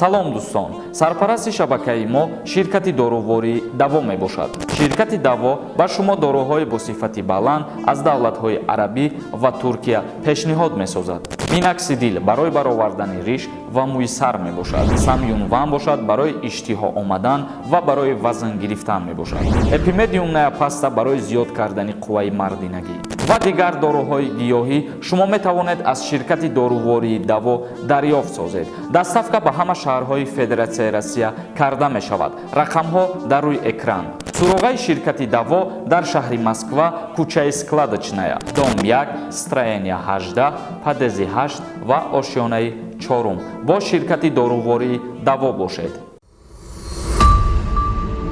Салом, дӯстон! Сарпарасти шабакаи мо ширкати дорувории «Даво» мебошад. Ширкати «Даво» ба шумо доруҳои бо сифати баланд аз давлатҳои арабӣ ва Туркия пешниҳод месозад. Миноксидил барои баровардани риш ва мӯи сар мебошад. Самюнван бошад, барои иштиҳо омадан ва барои вазн гирифтан мебошад. Эпимедиумная паста барои зиёд кардани қувваи мардинагӣ ва дигар доруҳои гиёҳӣ шумо метавонед аз ширкати дорувории «Даво» дарёфт созед. Доставка ба ҳама шаҳрҳои Федератсияи Россия карда мешавад. Рақамҳо дар рӯи экран. Суроғаи ширкати «Даво» дар шаҳри Москва, кӯчаи Складочная, дом 1, строение 18, подъезди 8 ва ошёнаи чорум. Бо ширкати дорувории «Даво» бошед.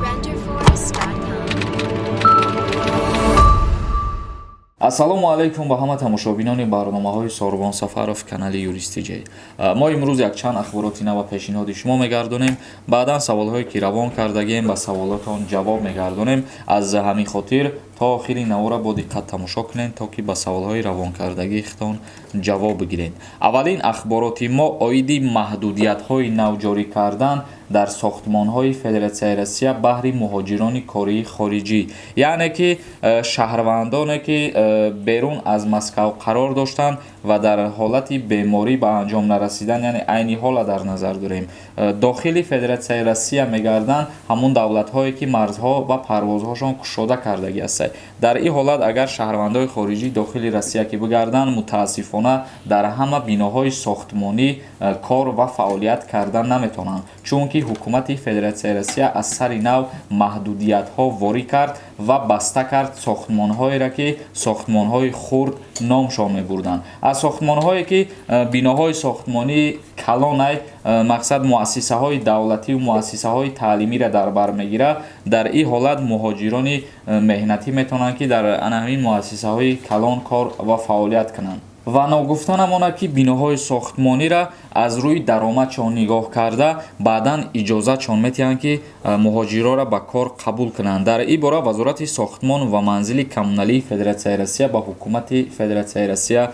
Renderforest.com. Ассалому алайкум ба ҳама тамошобинони барномаҳои Сорбон Сафаров, канали Юристиҷей. Мо имрӯз якчанд ахбороти нава пешниҳоди шумо мегардонем. Баъдан саволҳое, ки равон кардагем, ба саволотон ҷавоб мегардонем. Аз ҳамин хотир то охири навора бо диққат тамошо кунед, то ки ба саволҳои равонкардагии худтон ҷавоб бигиред. Аввалин ахбороти мо оиди маҳдудиятҳои нав ҷорӣ кардан дар сохтмонҳои Федератсияи Россия баҳри муҳоҷирони кории хориҷӣ, яъне ки шаҳрвандоне, ки берун аз Москав қарор доштанд ва дар ҳолати беморӣ ба анҷом нарасидан, яъне айни ҳола дар назар дорем, дохили Федератсияи Россия мегарданд, ҳамун давлатҳое, ки марзҳо ва парвозҳошон кушода кардагӣ ҳастанд. Дар ин ҳолат, агар шаҳрвандои хориҷӣ дохили Россия ки бигарданд, мутаассифона, дар ҳама биноҳои сохтмонӣ кор ва фаъолият карда наметавонанд, чунки ҳукумати Федератсияи Россия аз сари нав маҳдудиятҳо ворид кард ва баста кард сохтмонҳоеро, ки сохтмонҳои хурд номшон мебурданд. Аз сохтмонҳое, ки биноҳои сохтмонии калонай, мақсад, муассисаҳои давлатию муассисаҳои таълимиро дар бар мегирад, дар ин ҳолат муҳоҷирони меҳнатӣ метавонанд, ки дар ана ҳамин муассисаҳои калон кор ва фаъолият кунанд. Ва ногуфта намонад, ки биноҳои сохтмониро аз рӯи даромадшон нигоҳ карда, баъдан иҷозатшон метиҳанд, ки муҳоҷирора ба кор қабул кунанд. Дар ин бора Вазорати сохтмон ва манзили коммуналии Федератсияи Россия ба ҳукумати Федератсияи Россия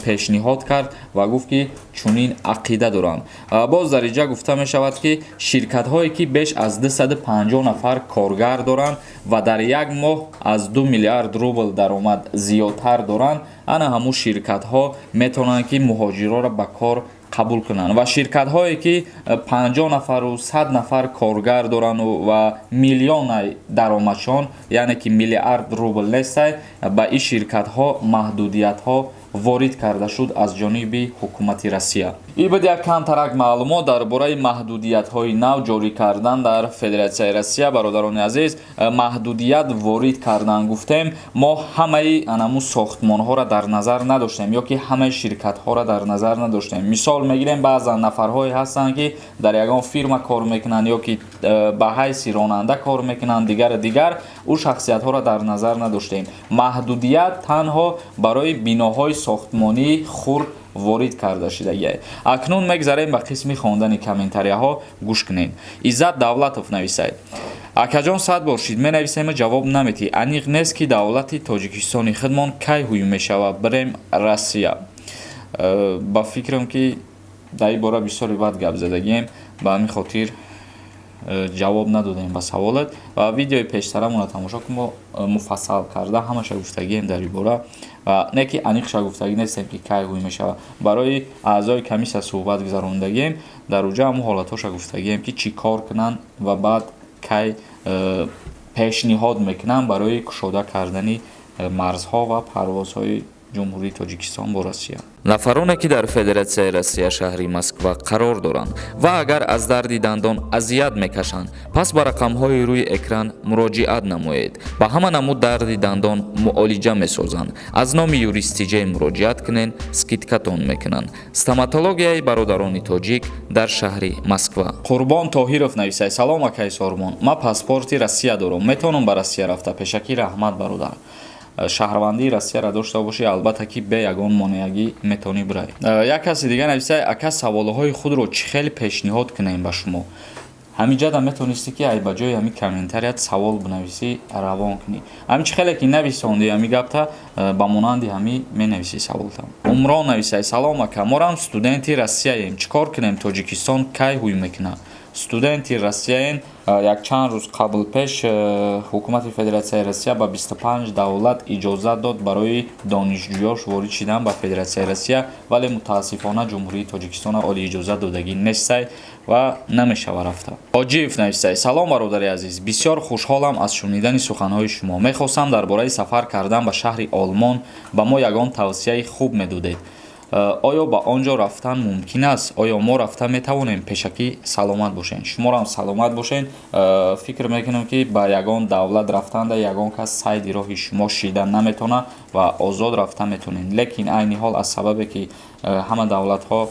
пешниҳод кард ва гуфт, ки чунин ақида доранд. Боз дар инҷа гуфта мешавад, ки ширкатҳое, ки беш аз 250 нафар коргар доранд ва дар як моҳ аз 2 миллиард рубл даромад зиёдтар доранд, ана ҳамун ширкатҳо метавонанд, ки муҳоҷирора ба кор қабул кунанд. Ва ширкатҳое, ки 50 нафару 100 нафар коргар дорану ва миллионай даромадшон, яъне ки миллиард рубл нестай, ба ин ширкатҳо маҳдудиятҳо ворид карда шуд аз ҷониби ҳукумати Россия. Ин буд як камтарак маълумот дар бораи маҳдудиятҳои нав ҷорӣ кардан дар Федератсияи Россия. Бародарони азиз, маҳдудият ворид кардан гуфтем, мо ҳамаи анаму сохтмонҳоро дар назар надоштем ё ки ҳамаи ширкатҳоро дар назар надоштем. Мисол мегирем, баъзан нафарҳое ҳастанд, ки дар ягон фирма кор мекунанд ё ки ба ҳайси ронанда кор мекунанд, дигару дигар. Ӯ шахсиятҳоро дар назар надоштем. Маҳдудият танҳо барои биноҳои сохтмонии хурд ворид карда шудагиа. Акнун мегзарем ба қисми хондани комментарияҳо. Гӯш кунед. Иззат Давлатов нависад: «Акаҷон, сад бор шид менависему, ҷавоб наметӣ. Аниқ нест, ки давлати Тоҷикистони худмон кай ҳуюм мешавад, бирем Россия?» Ба фикрам, ки дар ин бора бисёре бад гап задагием, ба ҳамин хотир ҷавоб надодем ба саволат. Ва видеои пештарамонро тамошо кун, мо муфассал карда ҳамаша гуфтагием дар ин бора. Ва не ки аниқша гуфтагӣ нестем, ки кай ҳуй мешавад. Барои аъзои комиссия суҳбат гузарондагием, дар уҷа ҳамун ҳолатҳоша гуфтагием, ки чӣ кор кунанд ва баъд кай пешниҳод мекунанд барои кушода кардани марзҳо ва парвозҳои Ҷумҳурии Тоҷикистон бо Россия. Нафароне, ки дар Федератсияи Россия, шаҳри Москва қарор доранд ва агар аз дарди дандон азият мекашанд, пас ба рақамҳои рӯи экран муроҷиат намоед. Ба ҳама намуд дарди дандон муолиҷа месозанд. Аз номи Юристиҷей муроҷиат кунед, скидкатон мекунанд. Стоматологияи бародарони тоҷик дар шаҳри Москва. Қурбон Тоҳиров нависад: «Салом, акаи Сормон, ман паспорти Россия дорам, метавонам ба Россия рафта?» Пешакӣ раҳмат, бародар. Шаҳрвандии Россияро дошта бошӣ, албатта, ки бе ягон монеагӣ метавонӣ бирай. Як каси дига нависад: «Ака, саволҳои худро чӣ хел пешниҳод кунем ба шумо?» Ҳамиҷада метавонистӣ, ки ай ба ҷои ҳами комментарият савол бинависӣ, равон кунӣ. Ҳами чӣ хеле ки нависонди ҳами гапта, ба монанди ҳами менависӣ саволта. Умрон нависай: «Салом, ака, морам студенти Россияем, чӣ кор кунем? Тоҷикистон кай ҳуй мекунад?» Студенти Россияен, якчанд рӯз қабл пеш ҳукумати Федератсияи Россия ба 25 давлат иҷозат дод барои донишҷӯёш ворид шидан ба Федератсияи Россия, вале мутаассифона Ҷумҳурии Тоҷикистона оли иҷозат додагӣ нестай ва намешава рафта. Ҳоҷиев навистай: «Салом, бародари азиз, бисёр хушҳолам аз шунидани суханҳои шумо. Мехостам дар бораи сафар кардан ба шаҳри Олмон ба мо ягон тавсияи хуб медодед. Оё ба он ҷо рафтан мумкин аст? Оё мо рафта метавонем? Пешакӣ саломат бошед.» Шуморам саломат бошед. Фикр мекунам, ки ба ягон давлат рафтанда ягон кас сайди роҳи шумо шида наметавонад ва озод рафта метавонед, лекин айни ҳол аз сабабе ки ҳама давлатҳо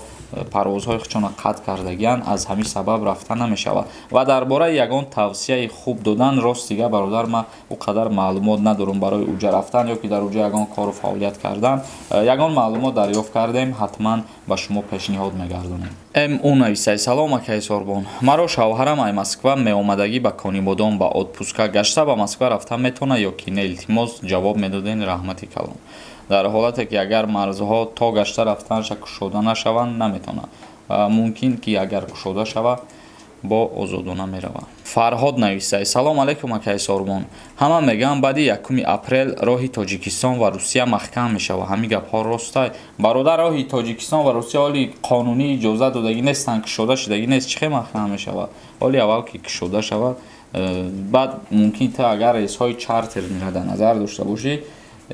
парвозҳои худшонро қатъ кардагианд, аз ҳамин сабаб рафта намешавад. Ва дар бораи ягон тавсияи хуб додан, рост дига, бародар, ман ӯ қадар маълумот надорам барои уҷа рафтан ё ки дар уҷа ягон кору фаъолият кардан. Ягон маълумот дарёфт кардем, ҳатман ба шумо пешниҳод мегардонем. М нависай: «Салом, акаи Сорбон, маро шавҳарам ай Москва меомадагӣ ба Конибодом ба отпуска, гашта ба Москва рафта метавона ё ки не? Илтимос, ҷавоб медоден, раҳмати калон.» Дар ҳолате ки агар марзҳо то гашта рафтанша кушода нашаванд, наметавонад. Мумкин ки агар кушода шавад, бо озодона меравад. Фарҳод нависай: «Салом алейкум, акаи Сорбон, ҳама мегӯянд, баъди 1 апрел роҳи Тоҷикистон ва Русия маҳкам мешавад, ҳамин гапҳо ростай?» Бародар, роҳи Тоҷикистон ва Русия ҳоли қонунӣ иҷозат додагӣ нестанд, кушода шудагӣ нест. Чӣ хел маҳкам мешавад? Ҳоли аввал ки кушода шавад, баъд мумкин ту агар рейсҳои чартерниро дар назар дошта бошӣ,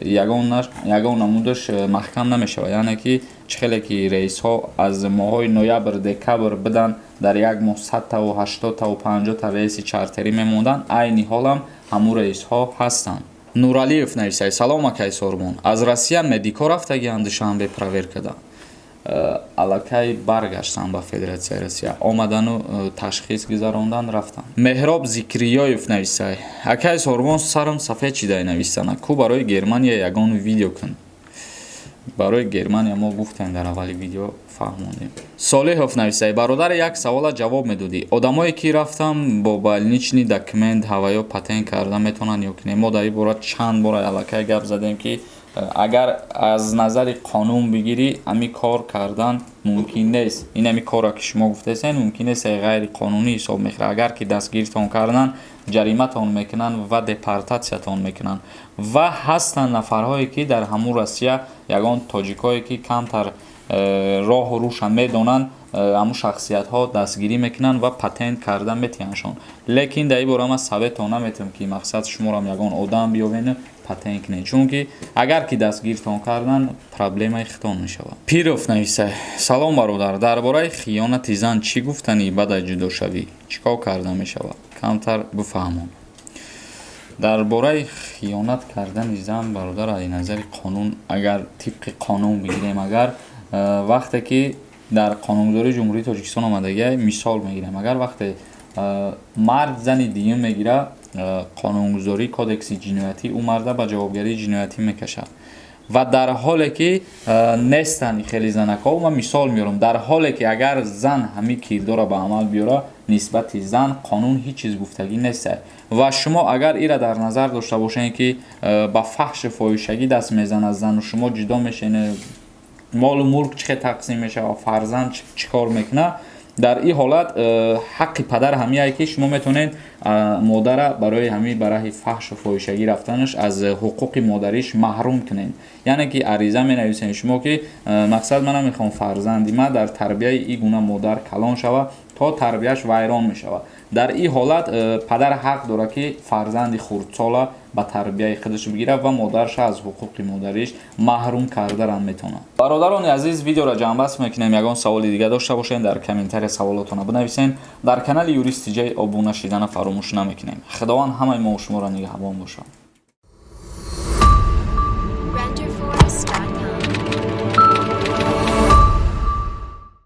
ягон намудаш маҳкам намешавад. Яъне ки чӣ хеле ки рейсҳо аз моҳҳои ноябр, декабр бидан, дар як моҳ 100таву 80таву 50та рейси чартерӣ мемонданд, айни ҳолам ҳамун рейсҳо ҳастанд. Нуралиев нависай: «Салом, акай Сорбон, аз Россия медико рафтагианд Душанбе, проверка да аллакай баргаштанд ба Федератсияи Россия, омадану ташхис гузарондан, рафтанд.» Меҳроб Зикриёев нависай: «Акай Сорбон, сарам сафед шидай нависана ку, барои Германия ягон видео кун.» Барои Германия мо гуфтем, дар аввали видео фаҳмондем. Солиҳов нависай: «Бародари, як савола ҷавоб медодӣ. Одамое ки рафтам бо больничный документ, ҳаваё патент карда метавонанд ё ки не?» Мо дар ин бора чанд бора аллакай гап задем, ки агар аз назари қонун бигирӣ, ҳамин кор кардан мумкин нест. Ин ҳамин корро ки шумо гуфтесен, мумкин нест, ғайриқонунӣ ҳисоб мехӯрад. Агар ки дастгиртон кардан, ҷариматон мекунанд ва депортатсиятон мекунанд. Ва ҳастанд нафарҳое, ки дар ҳамун Россия ягон тоҷикое ки камтар роҳу руша медонанд, ҳамун шахсиятҳо дастгирӣ мекунанд ва патент карда метиҳандшон. Лекин дар ин бора ман советон наметиҳам, ки мақсад шуморам ягон одам биёвену патент кунед, чунки агар ки дастгиртон кардан, проблемаи хитон мешавад. Пиров нависа: «Салом, бародар, дар бораи хиёнати зан чӣ гуфтанӣ? Баъд аз ҷудошавӣ чӣ кор карда мешавад? Камтар бифаҳмон.» Дар бораи хиёнат кардани зан, бародар, аз назари қонун, агар тибқи қонун бигирем, агар вақте ки дар қонунгузории Ҷумҳурии Тоҷикистон омадагия, мисол мегирем, агар вақте мард зани дуюм мегирад, қонунгузории кодекси ҷиноятӣ ӯ марда ба ҷавобгарии ҷиноятӣ мекашад. Ва дар ҳоле ки нестанд хеле занакҳо, ман мисол меорам, дар ҳоле ки агар зан ҳамин кирдорро ба амал биёрад, нисбати зан қонун ҳеҷ чиз гуфтагӣ нест. Ва шумо агар ира дар назар дошта бошед, ки ба фаҳши фоҳишагӣ даст мезанад зану, шумо ҷудо мешавед, молу мулк чӣ хел тақсим мешавад, фарзанд чӣ кор мекунад? Дар ин ҳолат ҳаққи падар ҳамияе, ки шумо метавонед модара барои ҳамин ба раҳи фаҳшу фоҳишагӣ рафтанаш аз ҳуқуқи модариш маҳрум кунед. Яъне ки ариза менависед шумо, ки мақсад ман намехоҳам фарзанди ман дар тарбияи ин гуна модар калон шавад, то тарбияш вайрон мешавад. Дар ин ҳолат падар ҳақ дорад, ки фарзанди хурдсола ба тарбияи худаш бигирад ва модарша аз ҳуқуқи модариш маҳрум кардарам метавонад. Бародарони азиз, видеоро ҷамъбаст мекунем. Ягон саволи дига дошта бошед, дар комментария саволотонро бинависед. Дар канали Юрист Тиҷай обуна шидана фаромӯш намекунем. Худованд ҳамаи мо шуморо нигаҳбон бошад. Renderforest.com.